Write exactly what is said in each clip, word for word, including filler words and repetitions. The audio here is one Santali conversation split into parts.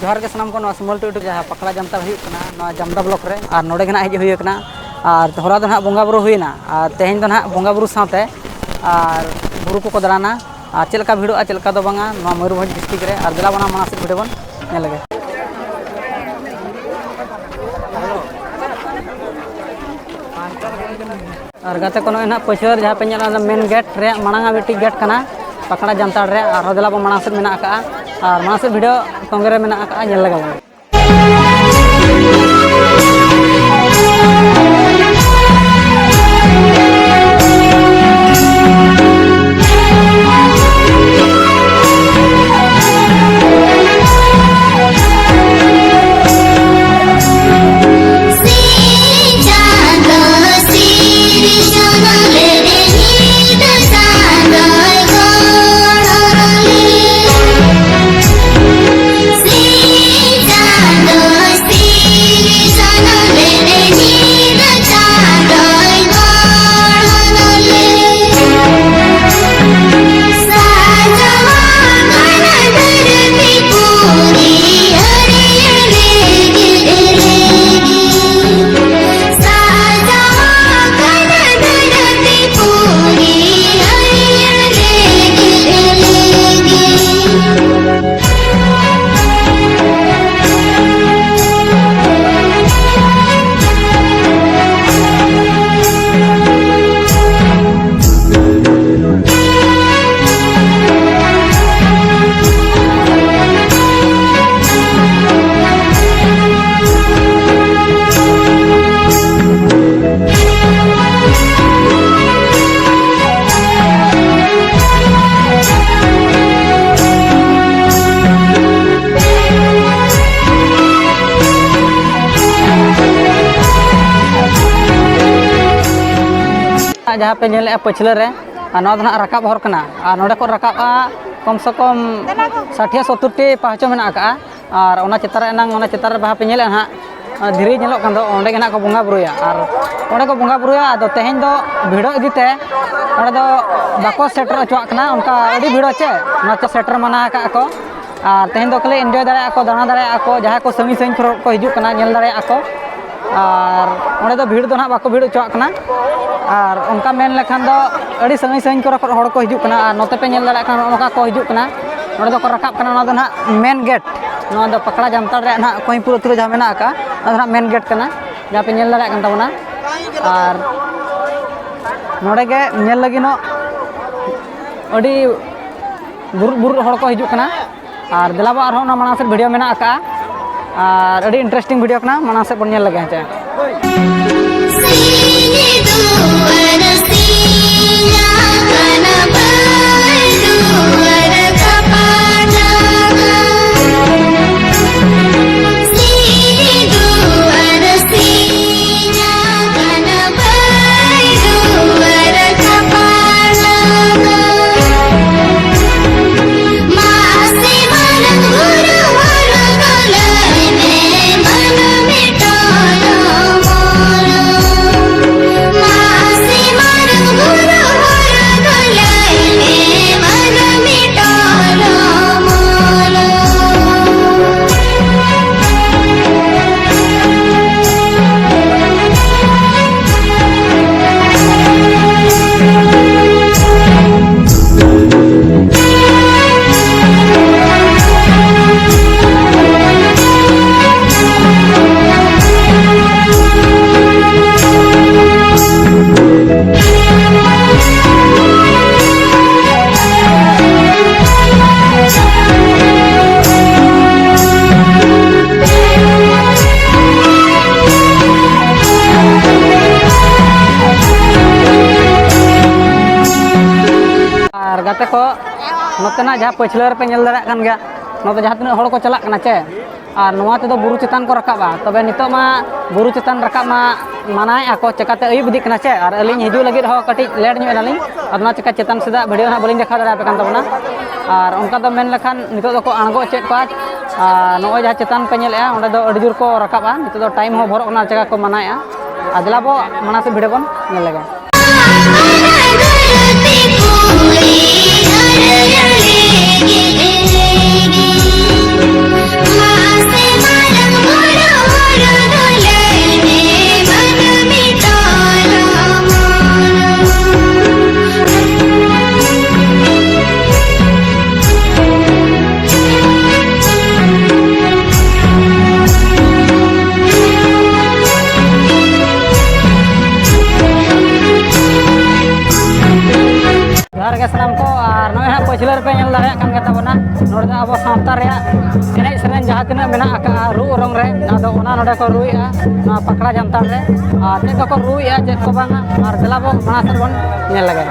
ᱡᱚᱦᱟᱨ ᱜᱮ ᱥᱟᱱᱟᱢ ᱠᱚ, ᱱᱚᱣᱟ ᱥᱤᱢᱚᱞ ᱴᱩᱰᱩ ᱡᱟᱦᱟᱸ ᱯᱟᱠᱷᱲᱟ ᱡᱟᱱᱛᱟᱲ ᱦᱩᱭᱩᱜ ᱠᱟᱱᱟ, ᱱᱚᱣᱟ ᱡᱟᱢᱫᱟ ᱵᱞᱚᱠ ᱨᱮ, ᱟᱨ ᱱᱚᱰᱮ ᱜᱮ ᱱᱟᱦᱟᱜ ᱦᱮᱡ ᱦᱩᱭ ᱟᱠᱟᱱᱟ᱾ ᱟᱨ ᱦᱚᱞᱟ ᱫᱚ ᱱᱟᱦᱟᱜ ᱵᱚᱸᱜᱟ ᱵᱩᱨᱩ ᱦᱩᱭᱱᱟ, ᱟᱨ ᱛᱮᱦᱮᱧ ᱫᱚ ᱱᱟᱦᱟᱜ ᱵᱚᱸᱜᱟ ᱵᱩᱨᱩ ᱥᱟᱶᱛᱮ ᱟᱨ ᱵᱩᱨᱩ ᱠᱚᱠᱚ ᱫᱟᱬᱟᱱᱟ, ᱟᱨ ᱪᱮᱫ ᱞᱮᱠᱟ ᱵᱷᱤᱲᱚᱜᱼᱟ, ᱪᱮᱫ ᱞᱮᱠᱟ ᱫᱚ ᱵᱟᱝᱟ, ᱱᱚᱣᱟ ᱢᱚᱭᱩᱨᱵᱷᱚᱸᱡᱽ ᱰᱤᱥᱴᱨᱤᱠᱴ ᱨᱮ᱾ ᱟᱨ ᱫᱮᱞᱟ ᱵᱚᱱᱟ ᱢᱟᱲᱟᱝ ᱥᱮᱫ ᱵᱷᱤᱰᱤᱭᱳ ᱵᱚᱱ ᱧᱮᱞ ᱞᱮᱜᱮ᱾ ᱟᱨ ᱜᱟᱛᱮ ᱠᱚ, ᱱᱚᱜᱼᱚᱭ ᱱᱟᱦᱟᱜ ᱯᱟᱹᱪᱷᱞᱟᱹ ᱨᱮ ᱡᱟᱦᱟᱸ ᱯᱮ ᱧᱮᱞ ᱮᱫᱟ, ᱢᱮᱱ ᱜᱮᱴ ᱨᱮᱭᱟᱜ ᱢᱟᱲᱟᱝ ᱟᱜ ᱢᱤᱫᱴᱤᱡ ᱜᱮᱴ ᱠᱟᱱᱟ, ᱯᱟᱠᱷᱲᱟ ᱡᱟᱱᱛᱟᱲ ᱨᱮ᱾ ᱟᱨᱦᱚᱸ ᱫᱮᱞᱟ ᱵᱚᱱ ᱢᱟᱲᱟᱝ ᱥᱮᱫ ᱢᱮᱱᱟᱜ ᱟᱠᱟᱫᱼᱟ, ᱟᱨ ᱢᱟᱲᱟᱝ ᱥᱮᱫ ᱵᱷᱤᱰᱤᱭᱳ ᱛᱚᱸᱜᱮ ᱨᱮ ᱢᱮᱱᱟᱜ ᱟᱠᱟᱫᱼᱟ, ᱧᱮᱞ ᱞᱮᱜᱮ ᱵᱚᱱ᱾ ᱡᱟᱦᱟᱸ ᱯᱮ ᱧᱮᱞᱮᱫᱼᱟ ᱯᱟᱹᱪᱷᱞᱟᱹ ᱨᱮ, ᱟᱨ ᱱᱚᱣᱟ ᱫᱚ ᱱᱟᱦᱟᱜ ᱨᱟᱠᱟᱵ ᱦᱚᱨ ᱠᱟᱱᱟ᱾ ᱟᱨ ᱱᱚᱸᱰᱮ ᱠᱷᱚᱱ ᱨᱟᱠᱟᱵᱼᱟ ᱠᱚᱢ ᱥᱮ ᱠᱚᱢ ᱥᱟᱴᱷᱤᱭᱟ ᱥᱚᱛᱛᱚᱨ ᱴᱤ ᱯᱟᱦᱟᱪᱚ ᱢᱮᱱᱟᱜ ᱟᱠᱟᱫᱼᱟ᱾ ᱟᱨ ᱚᱱᱟ ᱪᱮᱛᱟᱱ ᱨᱮ ᱮᱱᱟᱝ, ᱚᱱᱟ ᱪᱮᱛᱟᱱ ᱨᱮ ᱡᱟᱦᱟᱸ ᱯᱮ ᱧᱮᱞᱮᱫᱼᱟ ᱱᱟᱦᱟᱜ, ᱫᱷᱤᱨᱤ ᱧᱮᱞᱚᱜ ᱠᱟᱱ ᱫᱚ, ᱚᱸᱰᱮ ᱜᱮ ᱱᱟᱦᱟᱜ ᱠᱚ ᱵᱚᱸᱜᱟ ᱵᱩᱨᱩᱭᱟ᱾ ᱟᱨ ᱚᱸᱰᱮ ᱠᱚ ᱵᱚᱸᱜᱟ ᱵᱩᱨᱩᱭᱟ᱾ ᱟᱫᱚ ᱛᱮᱦᱮᱧ ᱫᱚ ᱵᱷᱤᱲᱚᱜ ᱤᱫᱤ ᱛᱮ ᱚᱸᱰᱮ ᱫᱚ ᱵᱟᱠᱚ ᱥᱮᱴᱮᱨ ᱦᱚᱪᱚᱣᱟᱜ ᱠᱟᱱᱟ᱾ ᱚᱱᱠᱟ ᱟᱹᱰᱤ ᱵᱷᱤᱲᱚᱜ ᱪᱮ, ᱚᱱᱟ ᱠᱚ ᱥᱮᱴᱮᱨ ᱢᱟᱱᱟ ᱟᱠᱟᱫ ᱠᱚ᱾ ᱟᱨ ᱛᱮᱦᱮᱧ ᱫᱚ ᱠᱷᱟᱹᱞᱤ ᱮᱱᱡᱚᱭ ᱫᱟᱲᱮᱭᱟᱜᱼᱟ ᱠᱚ, ᱫᱟᱬᱟ ᱫᱟᱲᱮᱭᱟᱜᱼᱟ ᱠᱚ, ᱡᱟᱦᱟᱸᱭ ᱠᱚ ᱥᱟᱺᱜᱤᱧ ᱥᱟᱺᱜᱤᱧ ᱠᱷᱚᱱ ᱠᱚ ᱦᱤᱡᱩᱜ ᱠᱟᱱᱟ, ᱧᱮᱞ ᱫᱟᱲᱮᱭᱟᱜᱼᱟ ᱠᱚ᱾ ᱟᱨ ᱚᱸᱰᱮ ᱫᱚ ᱵᱷᱤᱲ ᱫᱚ ᱱᱟᱦᱟᱜ ᱵᱟᱠᱚ ᱵᱷᱤᱲ ᱦᱚᱪᱚᱣᱟᱜ ᱠᱟᱱᱟ᱾ ᱟᱨ ᱚᱱᱠᱟ ᱢᱮᱱ ᱞᱮᱠᱷᱟᱱ ᱫᱚ ᱟᱹᱰᱤ ᱥᱟᱺᱜᱤᱧ ᱥᱟᱺᱜᱤᱧ ᱠᱚᱨᱮ ᱠᱷᱚᱱ ᱦᱚᱲ ᱠᱚ ᱦᱤᱡᱩᱜ ᱠᱟᱱᱟ᱾ ᱟᱨ ᱱᱚᱛᱮ ᱯᱮ ᱧᱮᱞ ᱫᱟᱲᱮᱭᱟᱜ ᱠᱟᱱᱟ, ᱱᱚᱜᱼᱚ ᱱᱚᱝᱠᱟ ᱠᱚ ᱦᱤᱡᱩᱜ ᱠᱟᱱᱟ᱾ ᱱᱚᱸᱰᱮ ᱫᱚᱠᱚ ᱨᱟᱠᱟᱵ ᱠᱟᱱᱟ᱾ ᱱᱚᱣᱟ ᱫᱚ ᱱᱟᱦᱟᱜ ᱢᱮᱱ ᱜᱮᱴ, ᱱᱚᱣᱟ ᱫᱚ ᱯᱟᱠᱲᱟ ᱡᱟᱢᱛᱟᱲ ᱨᱮᱭᱟᱜ ᱱᱟᱦᱟᱜ ᱠᱚᱧᱯᱩᱨ ᱟᱹᱛᱩ ᱨᱮ ᱡᱟᱦᱟᱸ ᱢᱮᱱᱟᱜ ᱟᱠᱟᱫ, ᱱᱚᱣᱟ ᱫᱚ ᱱᱟᱦᱟᱜ ᱢᱮᱱ ᱜᱮᱴ ᱠᱟᱱᱟ, ᱡᱟᱦᱟᱸ ᱯᱮ ᱧᱮᱞ ᱫᱟᱲᱮᱭᱟᱜ ᱠᱟᱱ ᱛᱟᱵᱚᱱᱟ᱾ ᱟᱨ ᱱᱚᱰᱮ ᱜᱮ ᱧᱮᱞ ᱞᱟᱹᱜᱤᱫ ᱦᱚᱸ ᱟᱹᱰᱤ ᱵᱩᱨᱩᱫ ᱵᱩᱨᱩᱫ ᱦᱚᱲ ᱠᱚ ᱦᱤᱡᱩᱜ ᱠᱟᱱᱟ᱾ ᱟᱨ ᱫᱮᱞᱟ ᱵᱚ ᱟᱨᱦᱚᱸ ᱚᱱᱟ ᱢᱟᱲᱟᱝ ᱥᱮᱫ ᱵᱷᱤᱰᱤᱭᱳ ᱢᱮᱱᱟᱜ ᱟᱠᱟᱫᱼᱟ, ᱟᱨ ᱟᱹᱰᱤ ᱤᱱᱴᱟᱨᱮᱥᱴᱤᱝ ᱵᱷᱤᱰᱤᱭᱳ ᱠᱟᱱᱟ, ᱢᱟᱲᱟᱝ ᱥᱮᱫ ᱵᱚᱱ ᱧᱮᱞ ᱞᱮᱜᱮ ᱦᱮᱸ ᱪᱮ᱾ ᱟᱨ ᱜᱟᱛᱮ ᱠᱚ, ᱱᱚᱛᱮᱱᱟᱜ ᱡᱟᱦᱟᱸ ᱯᱟᱹᱪᱷᱞᱟᱹ ᱨᱮᱯᱮ ᱧᱮᱞ ᱫᱟᱲᱮᱭᱟᱜ ᱠᱟᱱ ᱜᱮᱭᱟ, ᱱᱚᱛᱮ ᱡᱟᱦᱟᱸ ᱛᱤᱱᱟᱹᱜ ᱦᱚᱲ ᱠᱚ ᱪᱟᱞᱟᱜ ᱠᱟᱱᱟ ᱪᱮ, ᱟᱨ ᱱᱚᱣᱟ ᱛᱮᱫᱚ ᱵᱩᱨᱩ ᱪᱮᱛᱟᱱ ᱠᱚ ᱨᱟᱠᱟᱵᱼᱟ᱾ ᱛᱚᱵᱮ ᱱᱤᱛᱚᱜ ᱢᱟ ᱵᱩᱨᱩ ᱪᱮᱛᱟᱱ ᱨᱟᱠᱟᱵ ᱢᱟ ᱢᱟᱱᱟᱭᱮᱫᱼᱟ ᱠᱚ, ᱪᱮᱠᱟᱛᱮ ᱟᱹᱭᱩᱵ ᱤᱫᱤᱜ ᱠᱟᱱᱟ ᱪᱮ, ᱟᱨ ᱟᱹᱞᱤᱧ ᱦᱤᱡᱩᱜ ᱞᱟᱹᱜᱤᱫ ᱦᱚᱸ ᱠᱟᱹᱴᱤᱡ ᱞᱮᱴ ᱧᱚᱜ ᱮᱱᱟᱞᱤᱧ, ᱟᱨ ᱚᱱᱟ ᱪᱮᱠᱟ ᱪᱮᱛᱟᱱ ᱥᱮᱫᱟᱜ ᱵᱷᱤᱰᱤᱭᱳ ᱦᱟᱸᱜ ᱵᱟᱹᱞᱤᱧ ᱫᱮᱠᱷᱟᱣ ᱫᱟᱲᱮᱭᱟᱯᱮ ᱠᱟᱱ ᱛᱟᱵᱚᱱᱟ᱾ ᱟᱨ ᱚᱱᱠᱟ ᱫᱚ ᱢᱮᱱ ᱞᱮᱠᱷᱟᱱ ᱱᱤᱛᱚᱜ ᱫᱚᱠᱚ ᱟᱬᱜᱚ ᱚᱪᱚᱭᱮᱫ ᱠᱚᱣᱟ, ᱟᱨ ᱱᱚᱜᱼᱚᱭ ᱡᱟᱦᱟᱸ ᱪᱮᱛᱟᱱ ᱯᱮ ᱧᱮᱞᱮᱫᱼᱟ, ᱚᱸᱰᱮ ᱫᱚ ᱟᱹᱰᱤ ᱡᱳᱨ ᱠᱚ ᱨᱟᱠᱟᱵᱼᱟ᱾ ᱱᱤᱛᱚᱜ ᱫᱚ ᱴᱟᱭᱤᱢ ᱦᱚᱸ ᱚᱵᱷᱟᱨᱚᱜ ᱠᱟᱱᱟ, ᱪᱮᱠᱟ ᱠᱚ ᱢᱟᱱᱟᱭᱮᱫᱼᱟ᱾ ᱟᱨ ᱫᱮᱞᱟ ᱵᱚ ᱢᱟᱲᱟᱝ ᱥᱮᱫ ᱵᱷᱤᱰᱤᱭᱳ ᱵᱚᱱ ᱧᱮᱞ ᱞᱮᱜᱮ᱾ ᱥᱟᱱᱟᱢ ᱠᱚ, ᱟᱨ ᱱᱚᱜᱼᱚᱭ ᱦᱟᱸᱜ ᱯᱟᱹᱪᱷᱞᱟᱹ ᱨᱮᱯᱮ ᱧᱮᱞ ᱫᱟᱲᱮᱭᱟᱜ ᱠᱟᱱ ᱜᱮ ᱛᱟᱵᱚᱱᱟ, ᱱᱚᱰᱮ ᱫᱚ ᱟᱵᱚ ᱥᱟᱶᱛᱟ ᱨᱮᱭᱟᱜ ᱮᱱᱮᱡ ᱥᱮᱨᱮᱧ ᱡᱟᱦᱟᱸ ᱛᱤᱱᱟᱹᱜ ᱢᱮᱱᱟᱜ ᱟᱠᱟᱫᱼᱟ ᱨᱩ ᱚᱨᱚᱝ ᱨᱮ, ᱟᱫᱚ ᱚᱱᱟ ᱱᱚᱰᱮ ᱠᱚ ᱨᱩᱭᱮᱫᱼᱟ ᱱᱚᱣᱟ ᱯᱟᱠᱲᱟ ᱡᱟᱱᱛᱟᱲ ᱨᱮ᱾ ᱟᱨ ᱪᱮᱫ ᱠᱚᱠᱚ ᱨᱩᱭᱮᱫᱼᱟ, ᱪᱮᱫ ᱠᱚ ᱵᱟᱝᱟ, ᱟᱨ ᱫᱮᱞᱟ ᱵᱚ ᱢᱟᱲᱟᱝ ᱥᱮᱫ ᱵᱚᱱ ᱧᱮᱞ ᱞᱮᱜᱮ᱾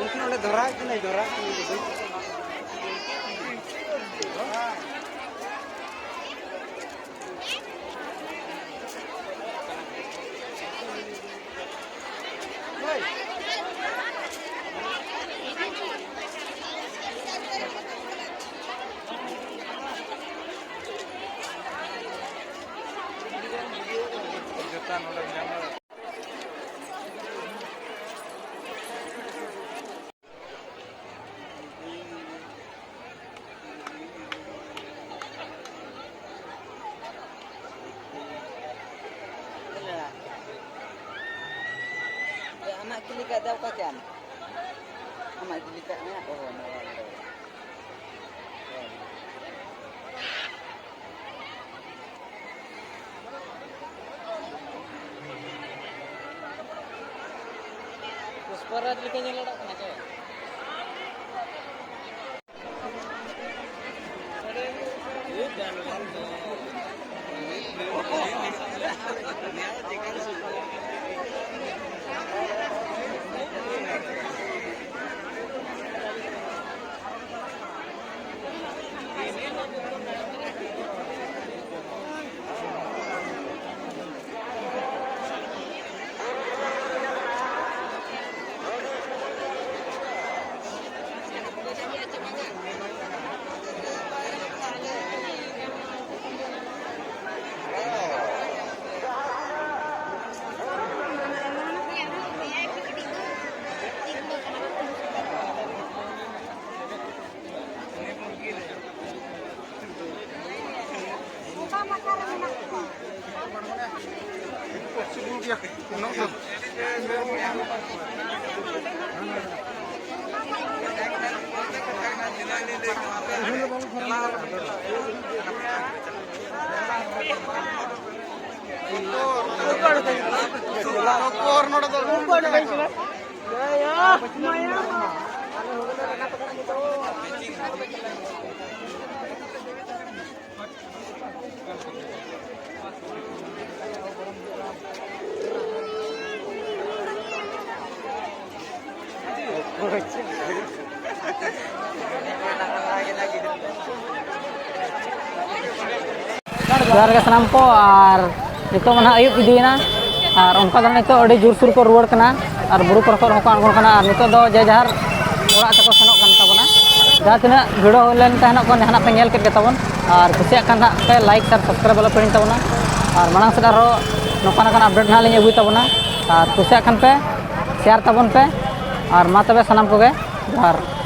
ᱩᱱᱠᱤᱱ ᱚᱸᱰᱮ ᱫᱷᱚᱨᱟᱣ ᱠᱤᱱᱟᱹᱭ, ᱫᱷᱚᱨᱟᱣ ᱠᱤᱱᱟᱹᱭ᱾ ᱟᱢᱟᱜ ᱠᱞᱤᱠ ᱟᱜ ᱫᱚ ᱚᱠᱟ ᱠᱮᱫ ᱟᱢ? ᱟᱢᱟᱜ ᱠᱞᱤᱠ ᱟᱜ ᱢᱮ, ᱚ, ᱱᱚᱣᱟ ᱫᱚ᱾ ᱯᱩᱥᱯᱟᱨᱟᱡᱽ ᱞᱮᱠᱟ ᱧᱮᱞᱚᱜ ᱠᱟᱱᱟ ᱪᱮ? ᱡᱚᱦᱟᱨ ᱜᱮ ᱥᱟᱱᱟᱢ ᱠᱚ, ᱟᱨ ᱱᱤᱛᱚᱜ ᱢᱟ ᱱᱟᱦᱟᱜ ᱟᱹᱭᱩᱵ ᱤᱫᱤᱭᱮᱱᱟ, ᱟᱨ ᱚᱱᱠᱟ ᱫᱚ ᱱᱤᱛᱚᱜ ᱟᱹᱰᱤ ᱡᱳᱨᱥᱳᱨ ᱠᱚ ᱨᱩᱣᱟᱹᱲ ᱠᱟᱱᱟ, ᱟᱨ ᱵᱩᱨᱩ ᱠᱚᱨᱮ ᱠᱷᱚᱱ ᱦᱚᱸᱠᱚ ᱟᱬᱜᱚᱱ ᱠᱟᱱᱟ, ᱟᱨ ᱱᱤᱛᱚᱜ ᱫᱚ ᱡᱮ ᱡᱟᱦᱟᱨ ᱚᱲᱟᱜ ᱛᱮᱠᱚ ᱥᱮᱱᱚᱜ ᱠᱟᱱ ᱛᱟᱵᱚᱱᱟ᱾ ᱡᱟᱦᱟᱸ ᱛᱤᱱᱟᱹᱜ ᱵᱷᱤᱲ ᱦᱩᱭ ᱞᱮᱱ ᱛᱟᱦᱮᱱᱚᱜ ᱠᱚ, ᱡᱟᱦᱟᱱᱟᱜ ᱯᱮ ᱧᱮᱞ ᱠᱮᱫ ᱜᱮ ᱛᱟᱵᱚᱱ, ᱟᱨ ᱠᱩᱥᱤᱭᱟᱜ ᱠᱷᱟᱱ ᱱᱟᱦᱟᱜ ᱯᱮ like, share, subscribe ᱟᱞᱚ ᱯᱮ ᱦᱤᱲᱤᱧ ᱛᱟᱵᱚᱱᱟ, ᱟᱨ ᱢᱟᱲᱟᱝ ᱥᱮᱫ ᱟᱨᱦᱚᱸ ᱱᱚᱝᱠᱟ ᱱᱚᱝᱠᱟᱱ update ᱱᱟᱦᱟᱜ ᱞᱤᱧ ᱟᱹᱜᱩᱭ ᱛᱟᱵᱚᱱᱟ, ᱟᱨ ᱠᱩᱥᱤᱭᱟᱜ ᱠᱷᱟᱱ ᱯᱮ share ᱛᱟᱵᱚᱱ ᱯᱮ, ᱟᱨ ᱢᱟ ᱛᱚᱵᱮ ᱥᱟᱱᱟᱢ ᱠᱚᱜᱮ ᱡᱚᱦᱟᱨ᱾